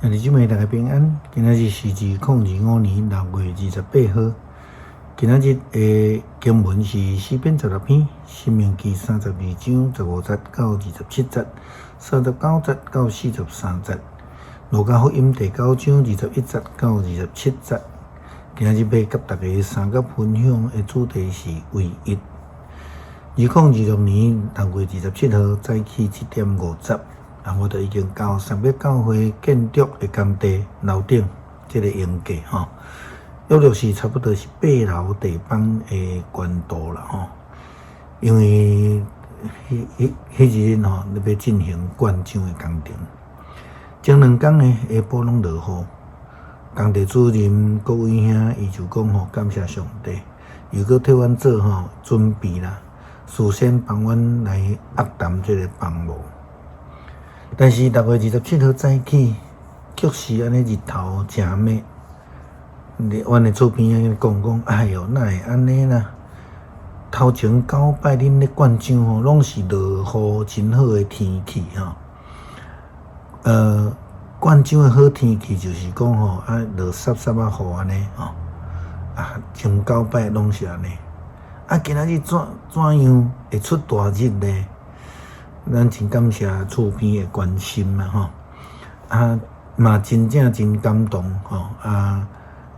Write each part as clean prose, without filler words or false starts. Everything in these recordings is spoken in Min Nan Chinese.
兄弟姊妹，大家平安。今仔日是2025年6月28號。今仔日的經文是詩篇16篇，申命記32章15節到27節，39節到43節，路加福音第九章21節到27節。今仔日欲佮大家相佮分享的主題是唯一。2026年6月27號早起7點50。啊！我就已經到三別教會建築的工地樓頂這個營地吼，約略是差不多是8樓地板的懸度啦吼。因為彼彼彼一日吼，咧欲進行灌漿的工程，前兩工呢下晡攏落雨，工地主任郭偉兄伊就講吼，感謝上帝，又閣替阮做吼準備啦，事先幫阮來壓淡這個房屋。但是6月27號早起，卻是按呢日頭誠猛。阮的厝邊仔講講，哎喲，哪會按呢啦？頭前九擺恁咧灌漿吼，攏是落雨真好的天氣吼。灌漿的好天氣就是講吼，啊落澀澀仔雨按呢吼。啊，前九擺攏是按呢。啊，今仔日怎怎樣會出大日呢？咱真感謝厝邊的關心啊吼，啊嘛真正真感動吼啊！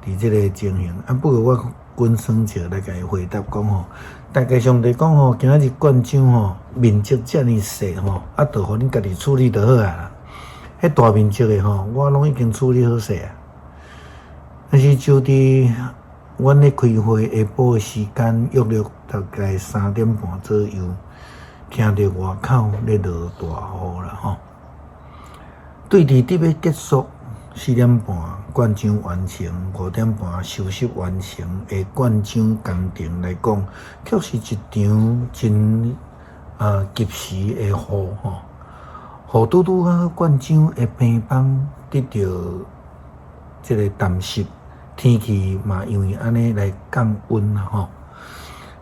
佇這个情形啊，不過我滾耍笑來共伊回答講吼，大概上帝講吼，今仔日灌漿吼面積遮爾細吼，啊，就予恁家己處理就好啊啦。彼大面積的吼，我攏已經處理好勢啊。但是就佇阮咧開會下晡的時間，約略大概3點半左右。聽著外口咧落大雨啦吼，對佇得欲結束4點半灌漿完成，5點半休息完成的灌漿工程來講，卻是一場真及時的雨吼。雨拄拄好灌漿的平房得著這个澹濕，天氣嘛因為按呢來降溫啦吼。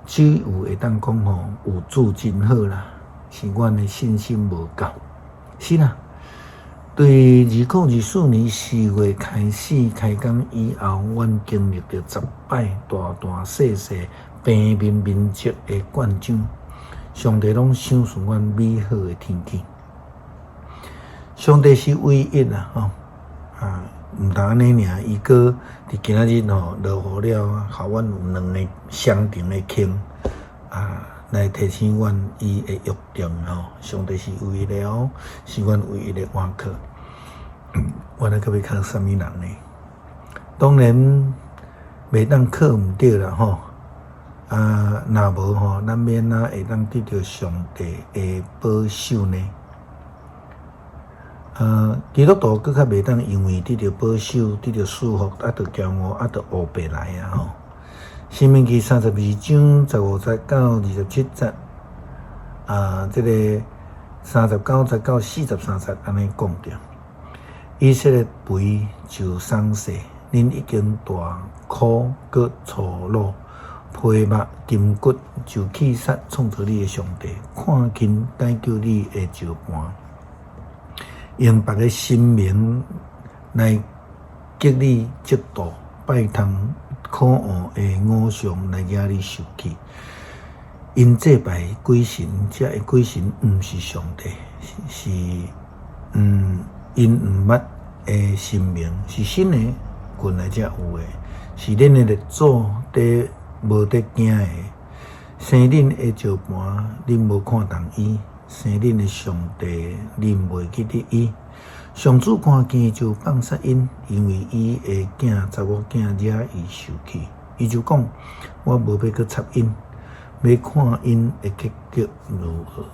只有會當講吼，有主真好啦，是阮的信心無夠。是啦，對2024年4月開始開工以後，阮經歷著10擺大大細細平面面積的灌漿，上帝攏賞賜阮美好的天氣。上帝是唯一啦，吼啊！毋但按呢爾，伊閣佇今仔日吼落雨了，予阮有兩个雙重的坑啊，來提醒阮伊的約定吼。上帝是唯一的哦，是阮唯一的倚靠。阮還閣欲靠啥物人呢？當然袂當靠毋著啦吼。啊，若無吼，咱欲按怎會當得著上帝的保守呢？基督徒閣較袂當因為得著保守、得著祝福，啊，就驕傲，啊，就烏白來啊！吼，申命記32章15節到27節，啊，這个39節到43節按呢講著。以色列肥就鬆勢，恁已經大苦閣粗魯，皮肉筋骨就棄殺創造你的上帝，看輕解救你的石磐。用別个神明來激你嫉妒，拜通可惡的偶像來惹你受氣。𪜶祭拜鬼神，這个鬼神毋是上帝，是𪜶毋捌的神明，是新的，近來才有的，是恁的列祖佇無佇驚的。生恁的石磐，恁無看重伊；生恁的上帝，恁袂記得伊。上主看見就放殺𪜶，因為伊的囝查某囝惹伊受氣。伊就講：我無欲閣插𪜶，欲看𪜶的結局如何。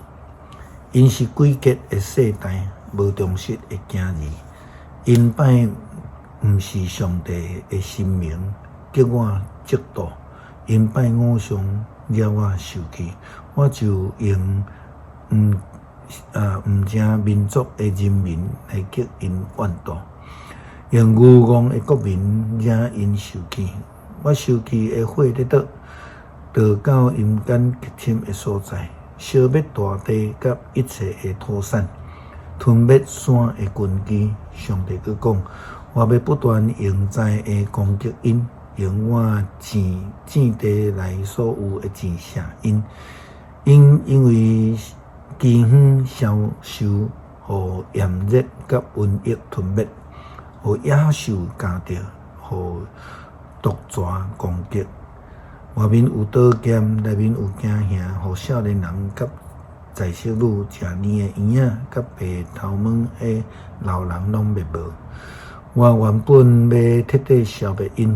𪜶是詭譎的世代，無忠實的囝兒。𪜶拜毋是上帝的神明，激我嫉妒。𪜶拜偶像，惹我受氣，我就用毋正民族的人民來激𪜶怨妒，用愚戇的國民惹𪜶受氣。我受氣的火咧著，著到陰間極深的所在，燒滅大地佮一切的土產。吞滅山的根基。上帝閣講：我欲不斷用災禍攻擊𪜶，用我戰戰地內所有的箭射𪜶。𪜶因為飢荒消瘦，予炎熱佮瘟疫吞滅，予野獸咬著，予毒蛇攻擊。外面有刀劍，內面有驚嚇，予少年人佮在室女，食奶的嬰仔佮白頭毛的老人攏滅無。我原本欲徹底消滅𪜶，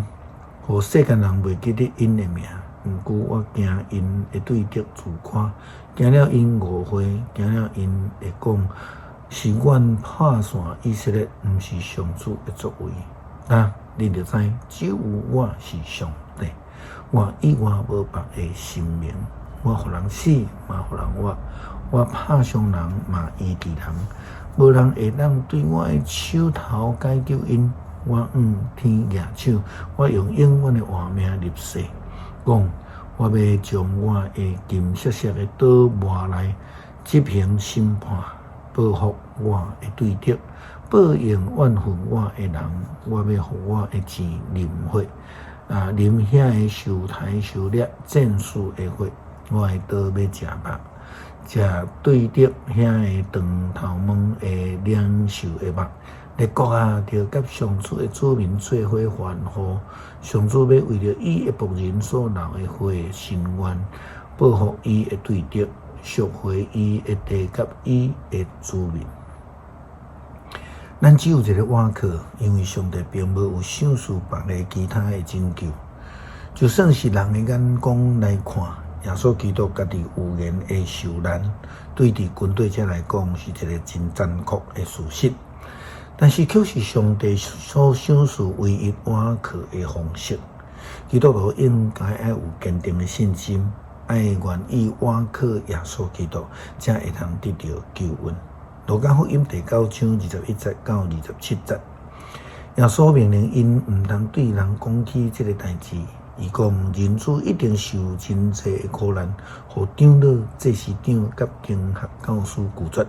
予世間人袂記得𪜶的名。毋過我驚𪜶會對敵自誇，驚了𪜶誤會，驚了𪜶會講是阮拍散以色列，毋是上主的作為。啊，恁著知，只有我是上帝，我以外無別的神明。我予人死，嘛予人活；我拍傷人，嘛醫治人。無人會當對我的手頭解救𪜶。我向天舉手，我用永遠的活命立誓，講我欲將我的金閃閃的刀磨來執行審判，報復我的對敵，報應怨恨我的人。我欲予我的箭淋血，啊，淋遐个受刣受掠戰士的血。我的刀欲食肉，食對敵遐个長頭毛的領袖的肉。列國啊，著佮上主的子民做伙歡呼。上主欲為著伊的僕人所流的血伸冤，報復伊的對敵，贖回伊的地佮伊的子民。咱只有一個倚靠，因為上帝並無有賞賜別个其他的拯救。就算是人的眼光來看，耶穌基督家己有緣的受難，對佇軍隊者來講是一個真殘酷的事實。但是，卻是上帝所賞賜唯一倚靠的方式。基督徒應該愛有堅定的信心，愛願意倚靠耶穌基督，才會通得著救恩。路加福音第九章21節到27節，耶穌命令𪜶毋通對人講起這个代誌。伊講，人子一定受真濟的苦難，予長老、祭司長佮經學教師拒絕，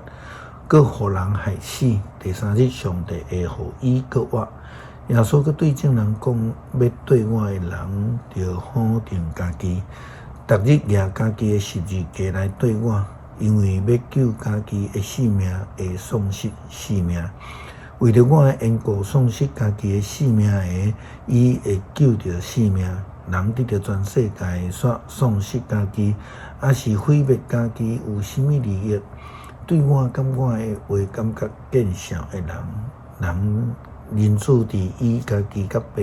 閣予人害死。第三日，上帝會予伊閣活。耶穌閣對眾人講：欲綴我的人，著否定家己，逐日舉家己的十字架來綴我。因為欲救家己的性命，會喪失性命；為著我的緣故喪失家己的性命的，伊會救著性命。人得著全世界，卻喪失家己，抑是毀滅家己，有啥物利益？對我佮我的話感覺見笑的人，人人子佇伊家己佮爸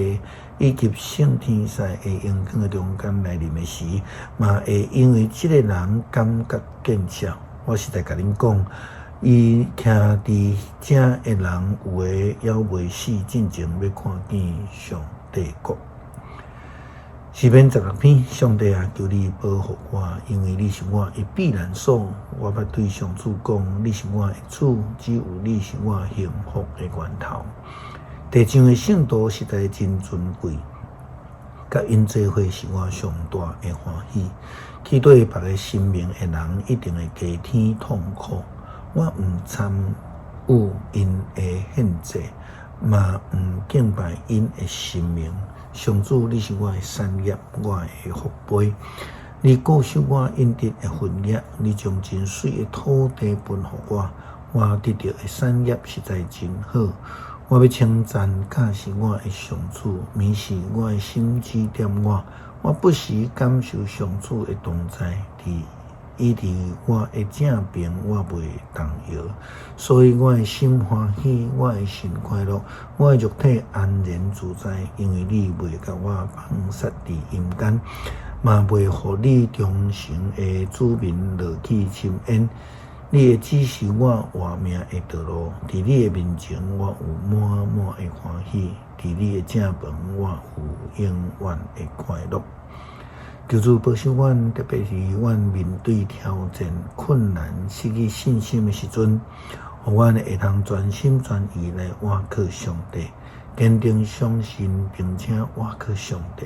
以及聖天使的榮光的中間來臨的時，嘛會因為這个人感覺見笑。我實在共恁講，伊徛佇遮的人，有的猶未死進前，欲看見上帝國。詩篇16篇，上帝啊，求你保護我，因為你是我的避難所。我捌對上主講，你是我的主，只有你是我幸福的源頭。地上的聖徒實在真尊貴，佮𪜶做伙是我上大的歡喜。去對別个神明的人，一定會加添痛苦。我毋參與𪜶的獻祭，嘛毋敬拜𪜶的神明。上主，你是我的產業，我的福杯。你固守我應得的份額，你將真媠的土地分予我。我得著的產業實在真好。我欲稱讚教示我的上主，暝時我的心指點我，我不時感受上主的同在，佇伊佇我的正爿，我袂動搖。所以我的心歡喜，我的神快樂，我的肉體安然自在，因為你袂共我放殺佇陰間，嘛袂予你忠誠的子民落去深淵。你會指示我活命的道路，佇你的面前我有滿滿的歡喜，佇你的正旁我有永遠的快樂。求主保守阮，特別是阮面對挑戰、困難、失去信心的時陣，予阮會通全心全意來倚靠上帝，堅定相信並且倚靠上帝。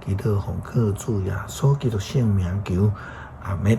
祈禱奉靠主耶穌基督聖名求，阿們。